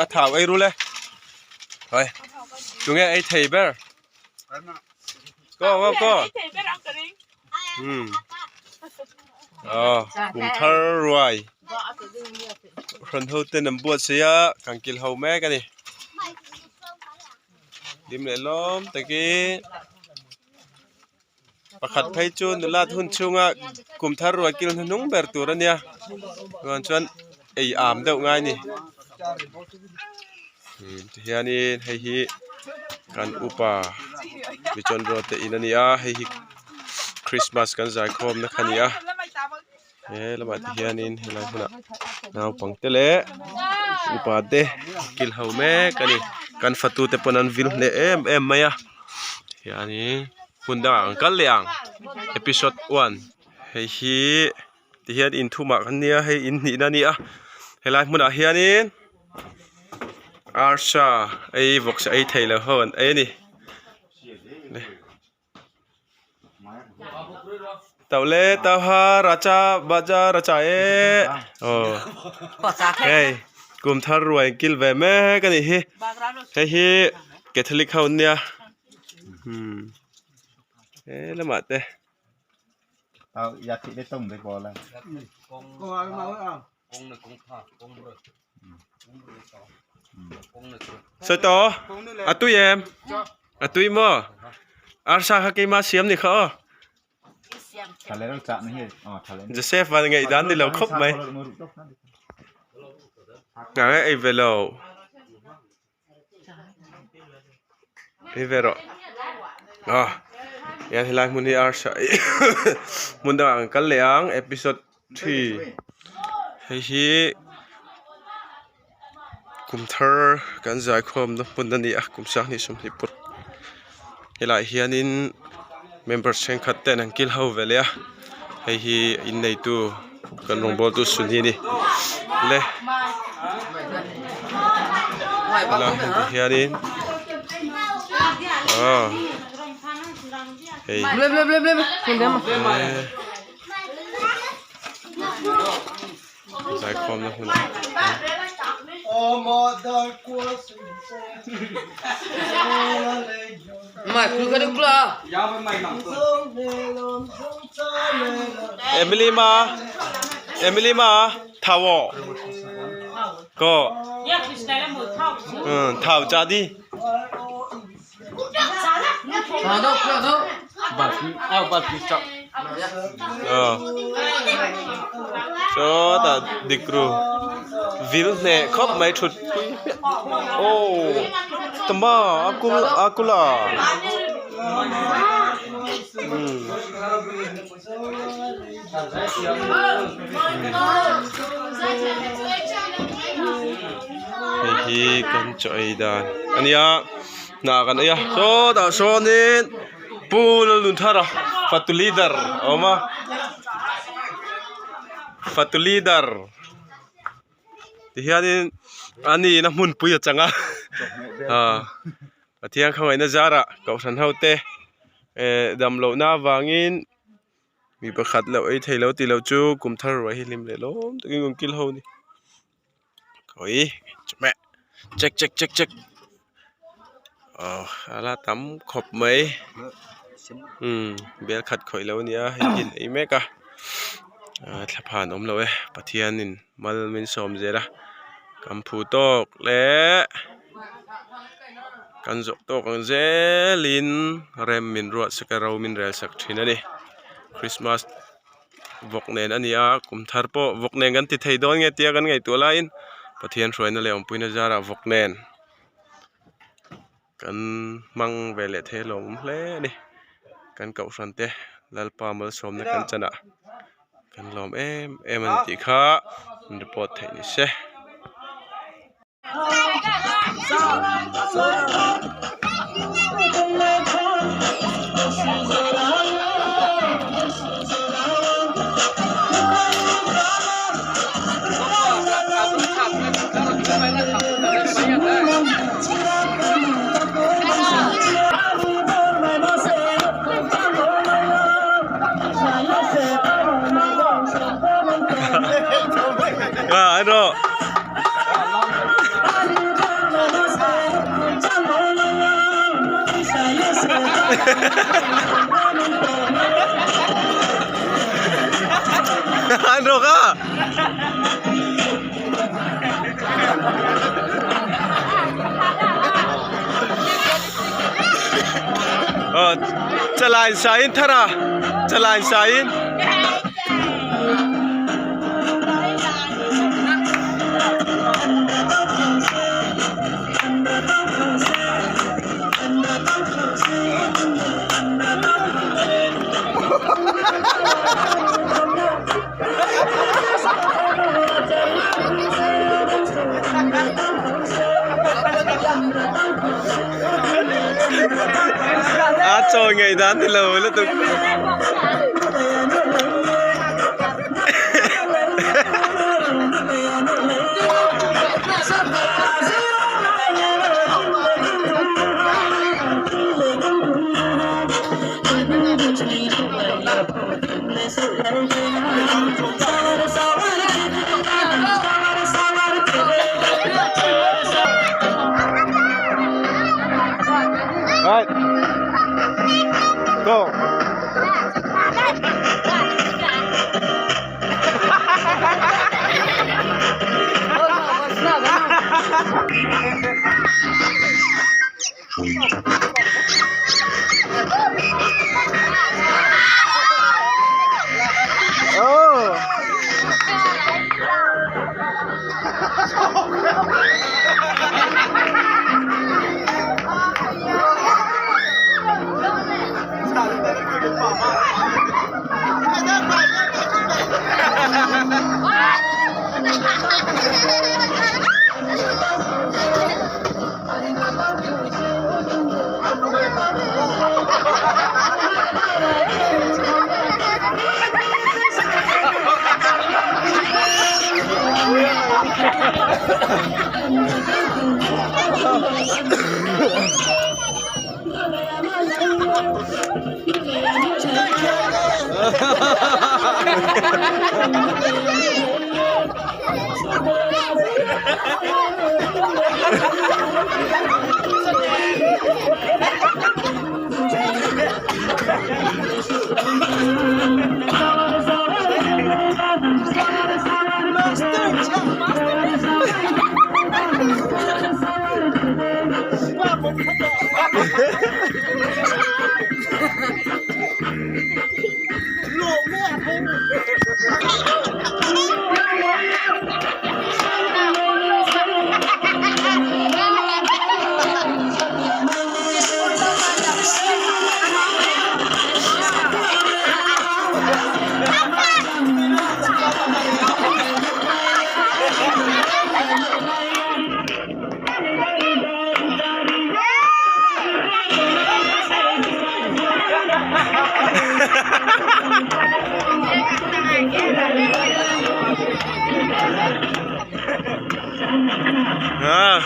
A thau ei rul e hoi tunge ei thei ber go go go um aw kum thar ruai hrawn ho ten an buatsaih a kan kil ho mek a ni hlim leh lawm takin. Pakhat phei chu nulat hun chhunga kum thar ruai kil hnuhnung ber tur a nia chuan chuan ei am deuh ngai a ni tihianin hei hi kan upa mi chuan ruat te in a ni a hei hi christmas kan zaikhawm na kha a ni a he lamah te hianin helai hmunah naupang te leh upa te kil ho mek a ni kan fatu te pawn an vil hneh em em mai a hianin hmun dangah an kal leh ang episode one hei hi tihian inthumah kan nia hei inhnihna a ni a helai hmunah hianin arsa ei vawksa ei thei lo ho an ei a ni. Tau le tau ha racha baja racha e aw hei kum thar ruai kil ve mek a nih hi hei hi catholic ho an nia umm he lamah te. Sawi tawh a tui em a tui maw arsa kha keima siam ni kha aw Joseph a ngaih dan ni lo khawp mai ngai ei ve lo ei ve rawh ah hian helai hmun hi arsa hmun dangah kan kal leh ang episode 3 hei hi kum thar kan zaikhawm na hmun a ni a kum sanghnih sawmhnih pawh helaiah hianin member thenkhat ten an kil ho ve leh a hei hi inneitu kan rawngbawltu suni a ni le helaiah hian tihianin aw hei. Zaikhawmna hmun Emily ma Emily ma thau aw ko thau cha di Sawtah dik ru vil hneh khawp mai thut pui hmiah aw tama a kul a kula umm. Hei hi kan chaw ei dan a nia hna kan ei a sawtah sawnin pu Lalnunthara fatu leader a awm a fatu leader tihianin a niin a hmunpui a chang a ah Pathian khawngaihna zarah kohhran ho te eh dam lohna avangin. Mi pakhat loh ei thei lo tih loh chu kum thar ruai hi hlim leh lawm takin kan kil ho a ni ui chawhmeh check check check check aw a la tam khawp mai umm bel khat khawih lo a nia hei hi an ei mek a ah thlaphan awm lo e Pathianin mal min sawm zel a kan phu tawk leh. Kan zawh tawk ang zelin rem min ruah sak a ro min rel sak thin a ni christmas vawk nen a ni a kum thar pawh vawk nen kan ti thei dawn nge tia kan ngaihtuah laiin Pathian hruaina leh awmpuina zarah vawk nen kan hmang ve leh thei a lawmawm hle a ni kan kohhran te Lalpa malsawmna kan chanah kan lawm em em a ni tih kha report theih ni se. Ah, ano? An rawk a. Chalai sain thar a chalai sain. A chawi ngei dan ni lo lutuk. Right. Go. Ah.